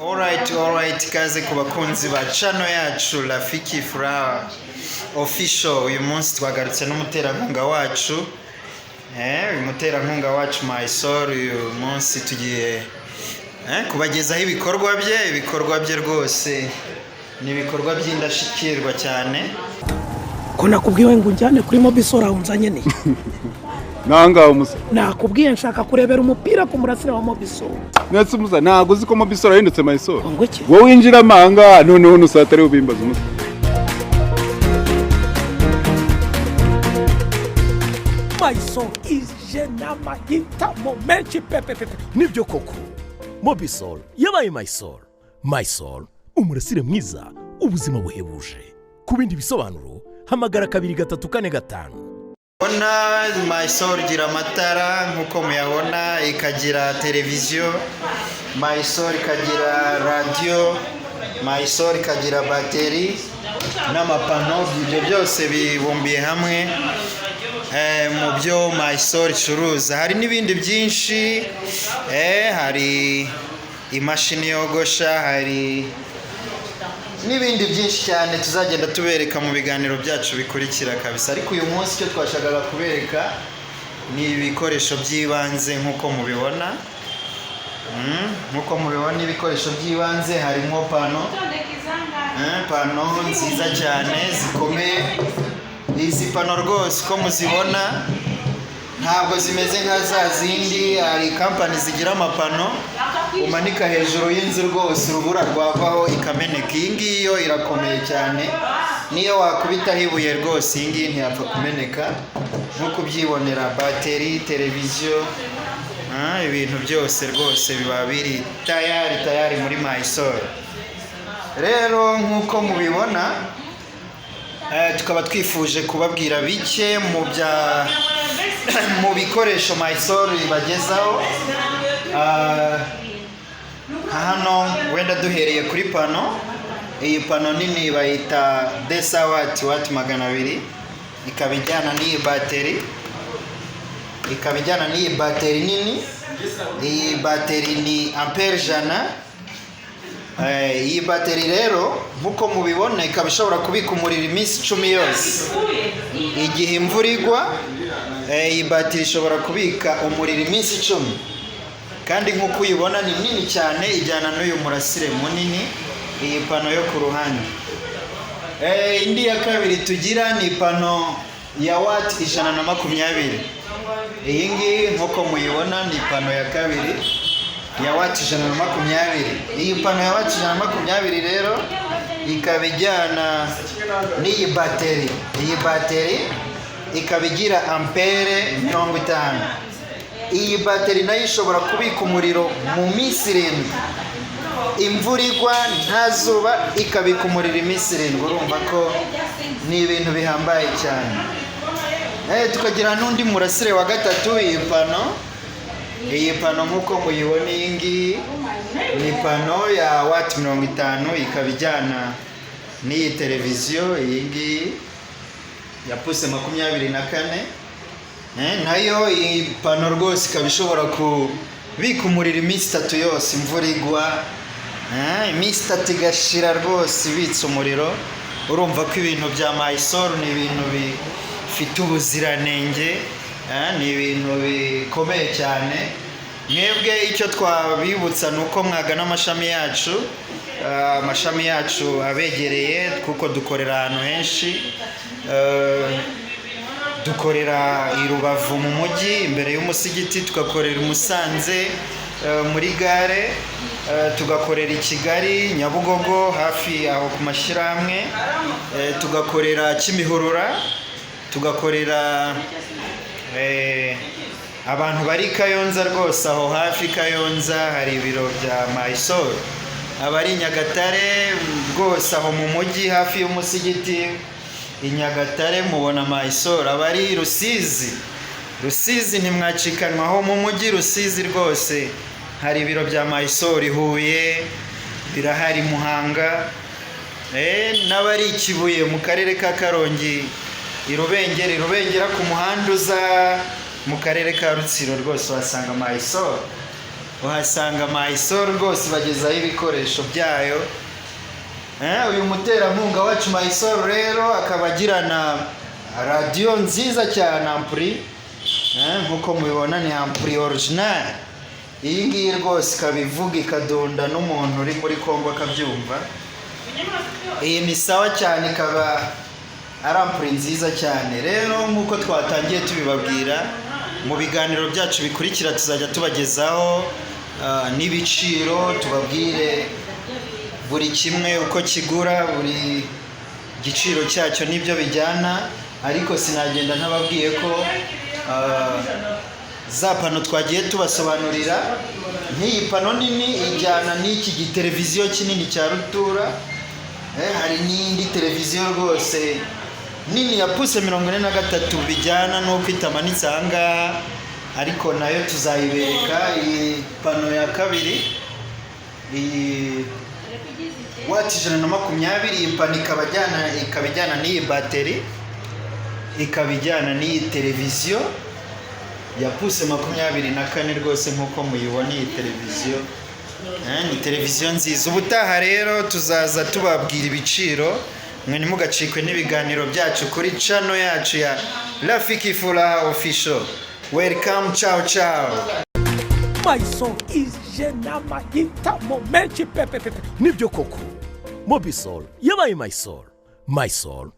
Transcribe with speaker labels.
Speaker 1: Alright, ikaze ku bakunzi ba channel yacu Rafiki Furaha Official. Uyu munsi twagarutse n'umuterankunga wacu. Uyu muterankunga wacu MySol, uyu munsi tugiye kubagezaho ibikorwa bye. Ibikorwa bye rwose ni ibikorwa by'indashyikirwa cyane.
Speaker 2: Ko nakubwiwe ngo unjyane kuri Mobisol, aho unzanye ni
Speaker 3: Nangaho, umusa.
Speaker 2: Nakubwiye nshaka kurebera umupira ku murasire wa Mobisol.
Speaker 3: Ndetse umusa, ntabwo uzi ko Mobisol yahindutse MySol?
Speaker 2: Ngo iki?
Speaker 3: Wowe winjira amahanga, noneho nusatari ubimbaza, umusa.
Speaker 2: MySol ije n'amahitamo menshi pepepepe.
Speaker 4: Nibyo koko, Mobisol yabaye MySol. MySol, umurasire mwiza, ubuzima buhebuje. Ku bindi bisobanuro hamagara 2345.
Speaker 1: Ubona MySol igira amatara nk'uko muyabona, ikagira televiziyo MySol, ikagira radiyo MySol, ikagira bateri n'amapano. Ibyo byose bibumbiye hamwe mu byo MySol icuruza. Hari n'ibindi byinshi, hari imashini yogosha, hari n'ibindi byinshi cyane tuzagenda tubereka mu biganiro byacu bikurikira kabisa. Ariko uyu munsi icyo twashakaga kubereka ni ibikoresho by'ibanze nk'uko mubibona. Nk'uko mubibona, ibikoresho by'ibanze harimo pano, pano nziza cyane zikomeye. Izi pano rwose uko muzibona ntabwo zimeze nka za zindi. Hari kampani zigira amapano umanika hejuru y'inzu, rwose urubura rwavaho ikameneka. Iyi ngiyi yo irakomeye cyane, niyo wakubitaho ibuye rwose iyi ngiyi ntiyapfa kumeneka nk'uko ubyibonera. Bateri, televiziyo, ibintu byose rwose biba biri tayari tayari muri MySol. Rero nk'uko mubibona, tukaba twifuje kubabwira bike mu bikoresho MySol ibagezaho. Nka hano wenda duhereye kuri pano, iyi pano nini bayita 200 watts, wati 200, ikaba ijyana n'iyi bateri, ikaba ijyana n'iyi bateri nini. Iyi bateri ni ampere 100. Iyi bateri rero nk'uko mubibona ikaba ishobora kubika umuriro iminsi 10 yose. Igihe imvura igwa, iyi bateri ishobora kubika umuriro iminsi 10. Kandi nk'uko uyibona ni nini cyane, ijyana n'uyu murasire munini, iyi pano yo ku ruhande. Indi ya kabiri tugira ni pano ya wati 120. Iyi ngiyi nk'uko muyibona ni pano ya kabiri ya wati 120. Iyi pano ya wati 120 rero ikaba ijyana n'iyi bateri. Iyi bateri ikaba igira ampere 50. Iyi bateri nayo ishobora kubika umuriro mu minsi 7. Imvura igwa, nta zuba, ikabika umuriro iminsi 7. Urumva ko ni ibintu bihambaye cyane. Tukagira n'undi murasire wa gatatu, iyi pano. Iyi pano nk'uko muyibona, iyi ngiyi ni pano ya wati 50, ikaba ijyana n'iyi televiziyo, iyi ngiyi ya pouces 24. Nayo iyi pano rwose ikaba ishobora kubika umuriro iminsi 3 yose imvura igwa. Iminsi 3 igashira rwose ibitse umuriro. Urumva ko ibintu bya MySol ni ibintu bifite ubuziranenge, ni ibintu bikomeye cyane. Mwebwe icyo twabibutsa ni uko mwagana amashami yacu, amashami yacu abegereye, kuko dukorera ahantu henshi. Dukorera i Rubavu mu mujyi imbere y'umusigiti, tugakorera i Musanze muri gare, tugakorera i Kigali Nyabugogo hafi aho ku mashyirahamwe, tugakorera Kimihurura, tugakorera abantu bari Kayonza, rwose aho hafi Kayonza hari ibiro bya MySol. Abari Nyagatare rwose aho mu mujyi hafi y'umusigiti i Nyagatare mubona MySol. Abari Rusizi, Rusizi ntimwacikanwa, aho mu mujyi Rusizi rwose hari ibiro bya MySol. Huye birahari, Muhanga, n'abari i Kibuye mu karere ka Karongi, i Rubengera, i Rubengera ku muhanda uza mu karere ka Rutsiro rwose uhasanga MySol. Uhasanga MySol rwose, bagezaho ibikoresho byayo. Uyu muterankunga wacu MySol rero akaba agirana radiyo nziza cyane, ampuri. Nk'uko mubibona ni ampuri original. Iyi ngiyi rwose ikaba ivuga ikadunda n'umuntu uri muri Congo akabyumva. Iyi ni sawa cyane, ikaba ari ampuri nziza cyane. Rero nk'uko twatangiye tubibabwira, mu biganiro byacu bikurikira tuzajya tubagezaho n'ibiciro, tubabwire buri kimwe uko kigura, buri giciro cyacyo n'ibyo bijyana. Ariko sinagenda ntababwiye ko za pano twagiye tubasobanurira, nk'iyi pano nini ijyana n'iki giteleviziyo kinini cya rutura. Hari n'indi televiziyo rwose nini ya pouces 43, bijyana n'uko itamanitse aha ngaha, ariko nayo tuzayibereka. Iyi pano ya kabiri, iyi wati 120, iyi pano ikaba ijyana n'iyi bateri, ikaba ijyana n'iyi televiziyo ya pouces 24. Rwose nk'uko muyibona, iyi televiziyo ni televiziyo nziza. Ubutaha rero tuzaza tubabwira ibiciro. Mwe ntimugacikwe n'ibiganiro byacu kuri channel yacu ya Rafiki Furaha Official. Welcome, ciao ciao.
Speaker 2: MySol ije n'amahitamo menshi pepepepe.
Speaker 4: Nibyo koko, Mobisol yabaye MySol. MySol.